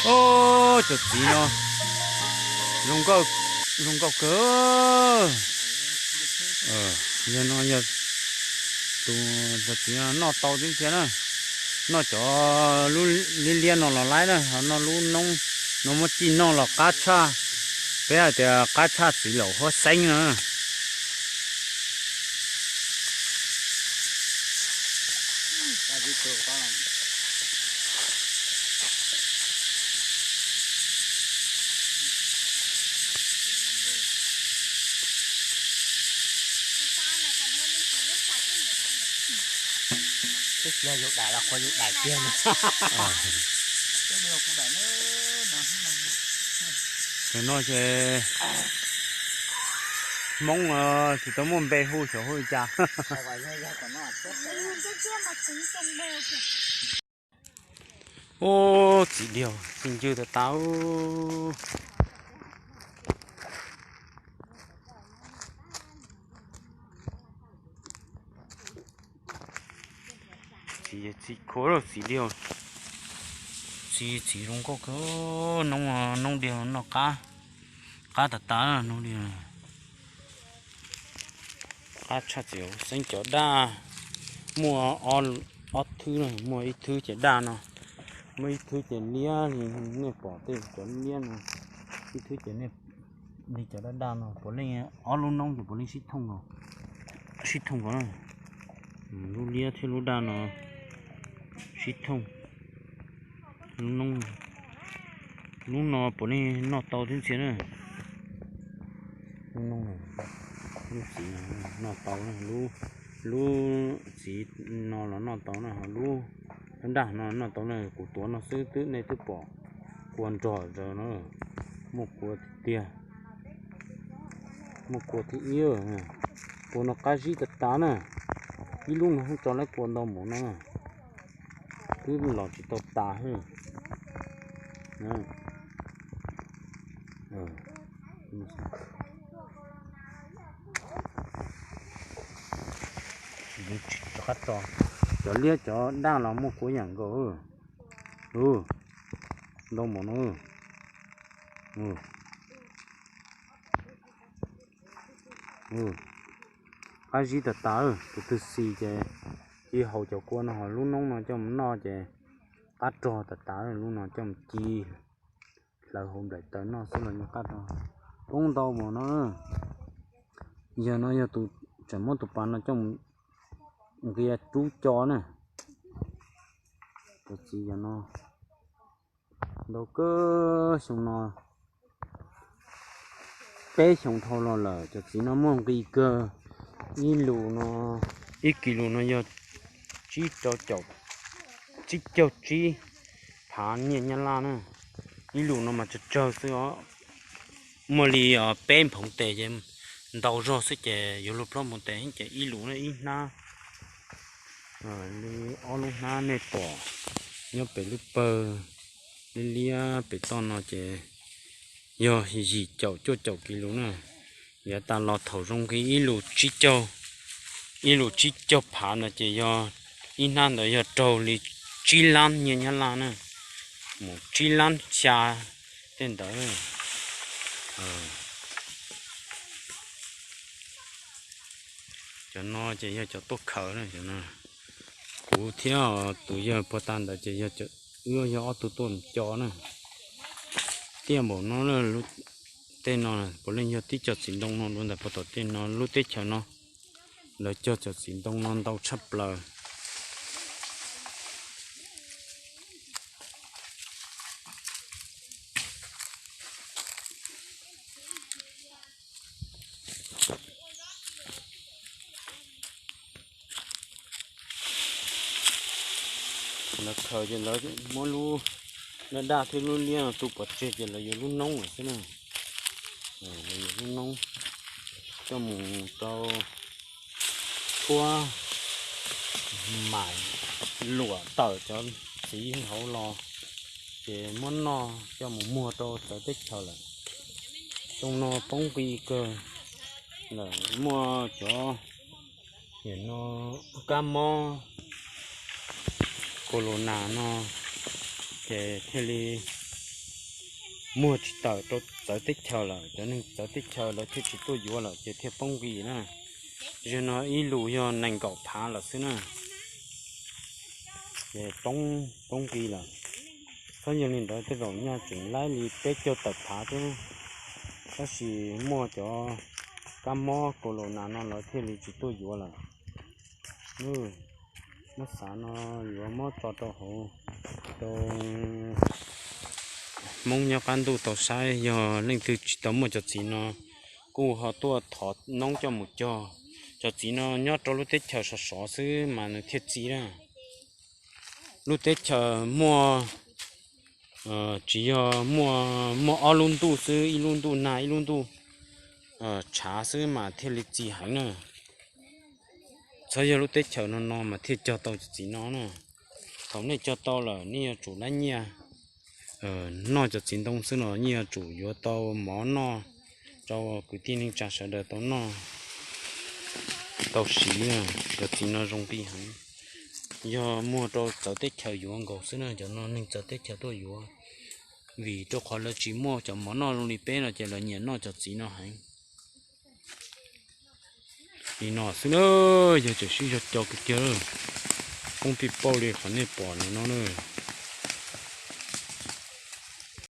Os, cov txiv no zoo nkauj, zoo nkauj kawg. Yog no yog tus cov txiv no noj tau tib ntsia na. Noj cov lub liab liab no los laib na, ho noj lub noob no muab cij noj los qab tshaj. Peb hais tias qab tshaj txiv laum huab xeeb no. Twb yog yus daim los qhuav yus daim kiag no. Tam no ces Hmoob tsis tau muaj npe hu xyov hu li cas. Ub, txiv diaug txi ncw tas tas. Txiv, txiv khuav txiv diaug, txiv, txiv zoo nkauj kawg. Noob, noob diaug noj qab, qab tas tas noob diaug. Qab tshaj txiv xeeb cov daj muaj ob thwb, muaj ib thwb ces daj no, muaj ib thwb ces liab li nej pom tej cov liab no, ib thwb ces nej li cov daj daj no puav leej ob lub noob ces puav leej sib thooj, sib thooj ko na. Lub liab thiab lub daj no sib thooj. Lub no, lub no puav leej noj tau tib ntsia na. Lub no, lub txiv no noj tau na, lub txiv no los noj tau na, ho lub daj no noj tau na, kuv tuav no xwb twb nej twb pom kua nrog zaws no, muaj kua tiag tiag, muaj kua thib ib. Kua no qab zib tas tas na, ib lub no tso lawm kua ntau npaum no, twb los tsis tau tas. Cov liab cov daj los muaj kua yam nkaus. Ntau npaum no. Qab zib tas tas, tus twg xis ces ci haus cov kua no ho lub noob no coj mus noj ces qab rog tas tas, lub no coj mus ci hlawv hauv nplaim taws noj xwb los yeej qab rog. Poob ntau npaum no. Yog no yog tus tseem muab tus pas no coj mus nqia rub co na. Cov txiv yog no ntau kawg, xyoo no peb xyoo dhau los lawm cov txiv no muaj nqi kawg. Ib lus no, ib kis lus no yog tsib rau caum, tsib caug tsib phav nyiaj Nyab Laj na. Ib lus no mas tsawg tsawg xwb os, muaj li peb nphoov tes ces ntau zog xwb ces yuav luag plaub nphoov tes ces ib lus na ib hnab li ob lub hnab nej pom nyob pem lub pawg liab liab pem toj no ces yog yim caum cuaj caum kis lus na. Yav tas los thaum zoo nqi ib lus tsib caug, ib lus tsib caug phav no ces yog ib hnab ntawd yog raug li tsib lab nyiaj Nyab Laj na, mus tsib lab xya tej ntawd. Cov no ces yog cov tuaj khaws na. Kuv thiab tus yawg puag ta ntawd ces wb yog ob tug tuaj co na. Tiaj npaum no, tej no puav leej yog tib co txiv ntoo no dua ntawm puag tom tej no lub teb chaws no. Lawv cog cov txiv ntoo no ntau tshaj plaws. Lawv khaws ces lawv muab lub daj daj thiab lub liab no tu pov tseg ces lawv yuav lub noob lawm xwb na. Lawv yuav lub noob coj mus rau tshuab mam luam tawm cov txiv hauv los ces muab noj coj mus muag rau txawv teb chaws lawm. Xyoo no poob nqi kawg lawm, muaj cov nim no kab mob corona no ces thiaj li muag tsis tawm rau txawv teb chaws lawm, cov neeg txawv teb chaws lawv thiaj tsis tuaj yuav lawm ces thiaj poob nqis na. Zaum no ib lus yog nees nkaum phav lawm xwb na, ces poob nqis lawm. Txhob yog li ntawd tej zaum nyaj tseem laib li peb caug tawm phav thiab, tab sis muaj cov kab mob corona no lawv thiaj li tsis tuaj yuav lawm. Muab xav no yuav muab tso rau hauv, rau Hmoob nyob qab ntuj tau saib, yog leej twg tsis tau muaj cov txiv no kuj ho tuaj thov noob coj mus cog. Cov txiv no nyob rau lub teb chaws sov sov xwb mas nws thiaj txi na. Lub teb chaws muaj, tsis yog muaj, muaj ob lub ntuj xwb, ib lub ntuj nag ib lub ntuj tshav xwb mas thiaj li txi heev na. Txhob yog lub teb chaws no no mas thiaj cog tau cov txiv no na. Thaum nej cog tau lawm nej yuav tsum laib nyiaj noj cov txiv ntoo xwb los nej yuav tsum yuav tau mov noj rau kwv tij neej tsa sawv daws tau noj tau siv. Cov txiv no zoo nqi heev. Yog muag rau txawv teb chaws yuav nkaus xwb na, cov no neeg txawv teb chaws tuaj yuav, vim rau qhov lawv tsis muaj cov mov noj zoo li peb no ces lawv nyiam noj cov txiv no heev. Li no xwb na, yog tseem sib zog co kiag kiag, poob pij pauj li qhov nej pom no na.